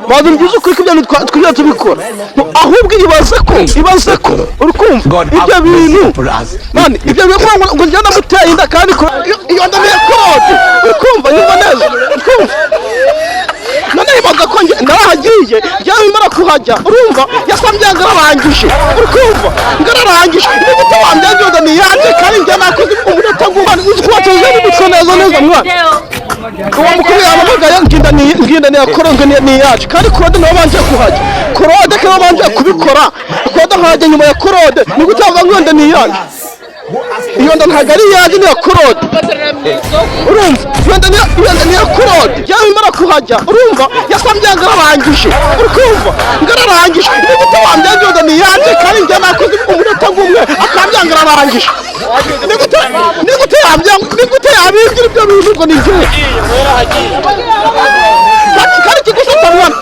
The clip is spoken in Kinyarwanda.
Banza umbwize ukuri ko ibyo bintu twigeze tubikora. Ahubwo ibaze ko uri kumva ibyo bintu, man, ibyo bintu ngo njye ndamuteye inda, kandi iyo nda ni iya Claude. Uri kumva? Nyumva neza, uri kumva? None ibaza ko njye narahagiye, byaba kuhajya, urumva, yasambye ngararangije, uri kumva, ngararangije. Ni gute wambyanze ngo ni iyanjye, kandi njye nakoze umunota ngumane? Uzi ko watuje n'umutwe neza neza, mwana. Uwo mukuru yampamagaye, nginda ni nginda ni yakora ngo ni iyacu, kandi Claude niwe wabanje kuhajya. Claude ko wabanje kubikora, Claude nkahajya nyuma ya Claude. Ni gute wavuga ngo iyo nda ni iyanjye? Iyo nda ntabwo ari iyanjye, ni iya Claude. Urumva, iyo nda ni iya Claude. Byaba imara kuhajya, urumva, yasambye ngararangije, uri kumva, ngararangije. Ni gute wambyanze ngo ni iyanjye, kandi njye nakoze umunota ngumwe akambya ngararangije? Ni gute yambya, ni gute yabimbwira ibyo bintu ngo ni njye? Kandi kigusetsa, mwana.